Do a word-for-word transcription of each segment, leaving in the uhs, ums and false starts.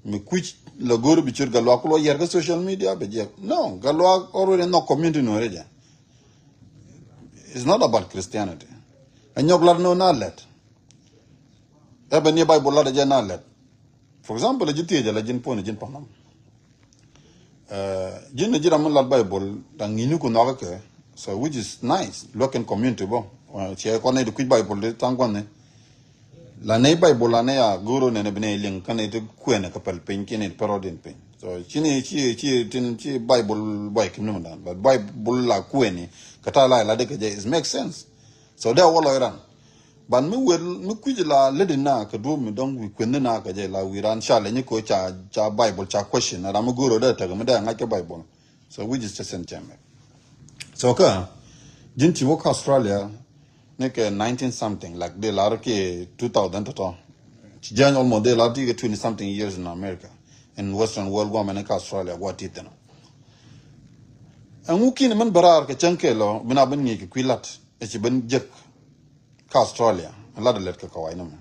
Mi kui̱c la go̱o̱r bi ciöt Gatluak ku luɔ yɛr kä social media bɛ jiɛk. No, Gatluak already nhɔk community Nuɛri jɛ. It's not about Christianity. Ɛ nyɔk lat ni na lɛt. Ɛ bɛ ni Bible lat jɛ na lɛt. For example, ji̱ thiec ala ji̱n puɔ̱n ji̱n panam. Ji̱n ji̱ ram mi lat Bible da̱ŋ ŋi̱ni ku nhɔakä kɛ. So which is nice. Luäk kɛn community bä. Ciɛ kɔn ni di kui̱c Bible di thaŋ gua̱n ni. La nɛy Bible la nɛy a go̱o̱r nɛnɛ bi nɛy liŋ kä nɛy ti kuɛnɛ kɛ päl piny kiɛ nɛy ti pärɔɔdiɛn piny. So ci ni ci ci tin ci Bible buay kim ni mɛ dan. But Bible la kuɛni kɛ ta̱a̱ la ila dee kɛ jɛ, it make sense. So dee a wä lɔc ran. But mi wel mi kui̱c la ledi na kɛ duɔ̱p mi dɔ̱ŋ wi̱i̱ kuɛni na kɛ jɛ la wi̱i̱ ran ca lɛ nyi ko ca ca Bible ca question ram mi go̱o̱r dee tekɛ mi dee a ŋa̱c kɛ Bible. So we just send cɛmɛ. So kä ji̱n ci wä kä Australia ni kɛ nineteen something, like dee lar kɛ two thousand tɔtɔ. Ci jiɛn almost dee lar ti kɛ twenty something years in America. In Western world guamɛ ni kä Australia gua ti thin. Ɛŋu kini min bɛ raar kɛ cäŋ kɛl ɔ bi na ben ŋi̱i̱c kɛ kui̱ lat ɛ ci ben jek kä Australia. Lat lɛt kɛ kawai ni mɛ.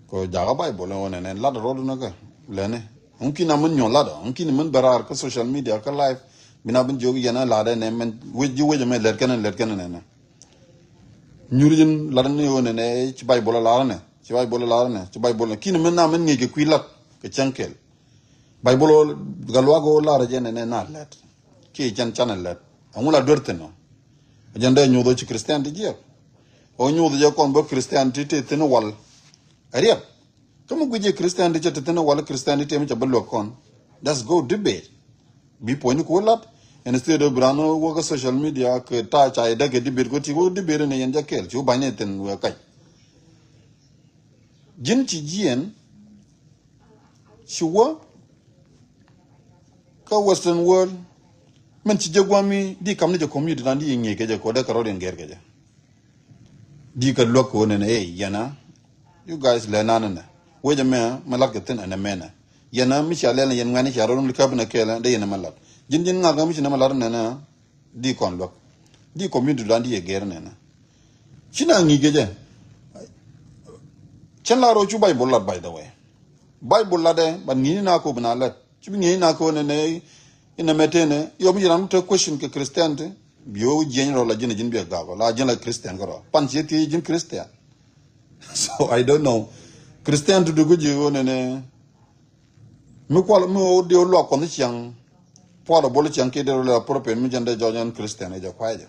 Ko jakä Bible wä nɛnɛ lat rɔɔdu ni kɛ lɛni. Ŋu kini min nyuɔn lat ɔ ŋu kini min bɛ raar kä social media kä live. Bi na ben jiök yɛn lat ɛnɛ mɛn wec ji̱ wec ɛmɛ lɛt kɛn lɛt kɛn nɛnɛ. Nyuri ji̱n lat ni wä nɛnɛ ci Bible lar nɛ ci Bible lar nɛ ci Bible nɛ kini min na min ŋi̱i̱c kɛ kui̱ lat kɛ cäŋ kɛl. Bible ɣöö Gatluak ɣöö lar jɛ nɛnɛ na lɛt. Kiɛ cɛn canɛ lɛt. Ɛŋu la duer thin ɔ. Jɛn dee nyuuth ɔ ci Christian ti jiɛk. Ɔ nyuuth jɛ kɔn bä Christian ti te thin wal. Ɛ riɛk. Kä mi guic jɛ Christian ti cɛ te thin wal Christian ti te mi cɛ bä luäk kɔn. That's go debate. Bi puɔ̱ny ni ku wä lat. Instead of bi ran wä kä social media kɛ ta̱a̱ ca yɛ däk kɛ debate kɛ ti wä debate ni yɛn jɛ kɛɛl ci wä ba̱ny ni thin wee kac. Ji̱n ci jiɛn ci wä kä Western world. Min ci jɛ guami di kam ni jɛ community dan di ŋi̱i̱c kɛ jɛ ko dee kɛ rɔɔd in gɛr kɛ jɛ. Di kɛ luäk ko nɛnɛ ey yɛnɛ. You guys lɛ nan nɛ wecɛ mɛ mɛ lat kɛ thin ɛnɛ mɛnɛ. Yɛnɛ mi cia lɛl yɛn ŋuɛni cia rɔɔd in li käp nɛ kɛɛlɛ dee yɛnɛ mɛ lat. Ji̱n ji̱n ŋa̱k mi ci nɛ mɛ lat nɛnɛ. Di kɔn luäk di community dan di yɛ gɛr nɛnɛ. Ci na ŋi̱i̱c kɛ jɛ. Cɛn la rɔ cu Bible lat, by the way. Bible lat ɛ but ŋi̱i̱c ni na ko bi na lɛt ci bi ŋi̱i̱c ni na ko nɛnɛ. Inɛ mɛ tënɛ yɔ mi ji̱ ram te question kɛ Christianity. Bi wä jiɛny rɔ la ji̱n ji̱n bi ɛ gak la ji̱n la Christian kɛ rɔ pan ci thiec ji̱n Christian. So I don't know. Christian to du ko ji̱ wä nɛnɛ. Mi kual mi wä diw luak kuɔnh ciɛŋ. Pual a bol ciɛŋ kiɛ diw lɛ prophet mi jɛn dee jɔc ɛn Christian ɛ jɛ kuay jɛ.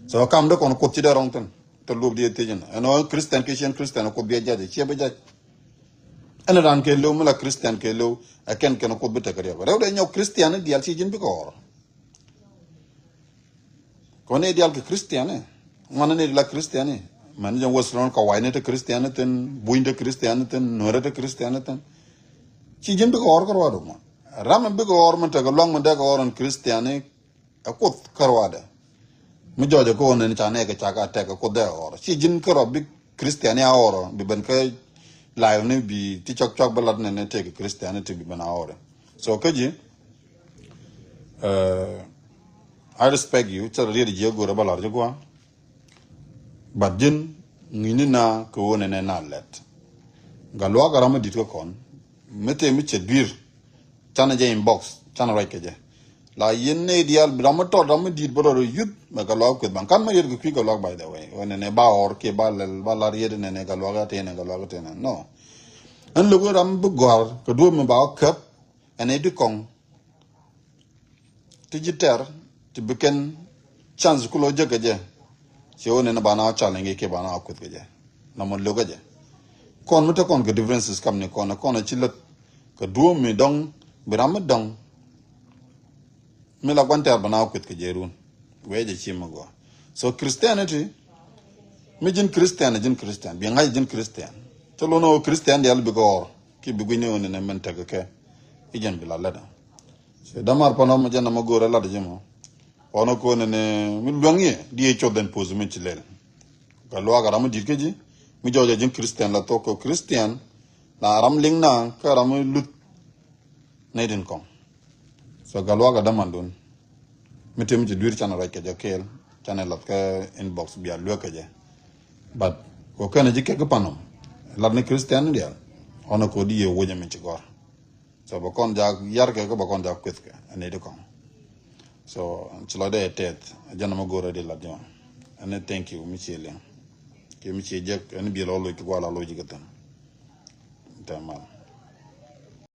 So kam de kɔn kuoth ci dee rɔŋ thin. Te luop diɛ thiec ɛn ɛn ɔ Christian kiɛ ciɛn Christian kuoth biɛ jac ciɛ bi jac. Ɛn ran kɛ lew mi la Christian kɛ lew. Ɛ kɛn kɛn kuoth bi tekɛ riɛk rɛw dee nyɔk Christian ni dial ci ji̱n bikɛ ɣɔr. Kɔn ni dial kɛ Christian ni ŋuan ni la Christian ni. Mɛn jɛ Western kawai ni te Christian ni thin, buny te Christian ni thin, nuɛrɛ te Christian ni thin. Ci ji̱n bikɛ ɣɔr kä ruaadu mɔ. Ram mi bikɛ ɣɔr mi tekɛ luaŋ mi dee kɛ ɣɔr ɛn Christian ni. Ɛ kuoth kä ruaadɛ. Mi jɔɔcɛ kä ɣöö nɛn ca nɛɛkɛ cak a tɛk ɛ kuoth dee ɣɔr ci ji̱n kä rɔ bi Christian ni a ɣɔr bi ben kä live ni bi ti cɔk cɔk bi lat nɛn ni tëëkɛ Christian ni ti bi ben a ɣɔr. So kä ji̱, I respect you cä riet ji̱ a go̱o̱rɛ ba lar ji̱ gua̱a̱. But ji̱n ŋi̱ni na kɛ ɣöö nɛnɛ na lɛt. Gatluak a ram mi di̱t kä kɔn mi tëë mi cɛ dui̱r. Canɛ jɛ inbox canɛ ruac kɛ jɛ. La yɛn nɛy diaal bi ram mi tɔt ram mi di̱t bä rɔ yuth mɛ Gatluak kueth ban kan mɛ yet kɛ kui̱ Gatluak, by the way. Wä nɛnɛ ba ɣɔr kiɛ ba lɛl ba lar yet nɛnɛ Gatluak a tënɛ Gatluak a tënɛ no. Ɛn lo̱k ram bi gɔ̱a̱r kɛ duɔ̱ɔ̱p mi ba wä käp. Ɛn ɛ di kɔŋ ti ji̱ tɛr ti bi kɛn chance ku lɔ jek kɛ jɛ. Ci wä nɛn ba na challenge kɛ ba na kueth kɛ jɛ. Na mɔ lök kɛ jɛ kɔn mi te kɔn kɛ differences kam ni kɔn kɔn ci lät kɛ duɔ̱ɔ̱m mi dɔŋ bi ram mi dɔŋ. Mi la guan tɛr ba na kueth kɛ jɛ run wee jɛ ci mi gɔa. So Christianity mi ji̱n Christian ji̱n Christian bi ŋa̱c ji̱n Christian. Te lon ɔ Christian dial bi gɔɔr ki bi gui̱ni wä nɛn mɛn tek kɛ. I̱ jɛn bi la lät. Ci damar pɔn ɔmɔ jɛn ɔmɔ go̱o̱r ɛ lat ji̱ mɔ. Pɔn ɔ ko̱n ɛn mi luäŋ yɛ di yɛ coth ɛn puɔth mi ci lɛl. Gatluak ɛ ram mi di̱t kä ji̱ mi jɔɔc ɛ ji̱n Christian la thok kɛ Christian. La ram liŋ na kä ram mi luth. Nɛy tin kɔŋ. So Gatluak ɛ damandun. Mi tim ci dui̱r canɛ ruac kɛ jɛ kɛɛl canɛ lath kä inbox bia luek kɛ jɛ. But kɔ kɛn ji̱ kek kä pan ɔm lat ni Christian ni diaal. Ɣɔn ɛ kodi yɛ wec ɛmɛ ci gɔr. So bɛ kɔn jak yarkɛ kɛ bɛ kɔn jak kuethkɛ ɛn iti kɔn. So ci lɔ dee tɛth jɛn ɛmɛ go̱rɛ di lat jɔn. Ɛn thank you mi ci liŋ. Ki mi ci jek ɛn biɛl ɔ loc ki guala loc kɛ thin. Tɛ mal.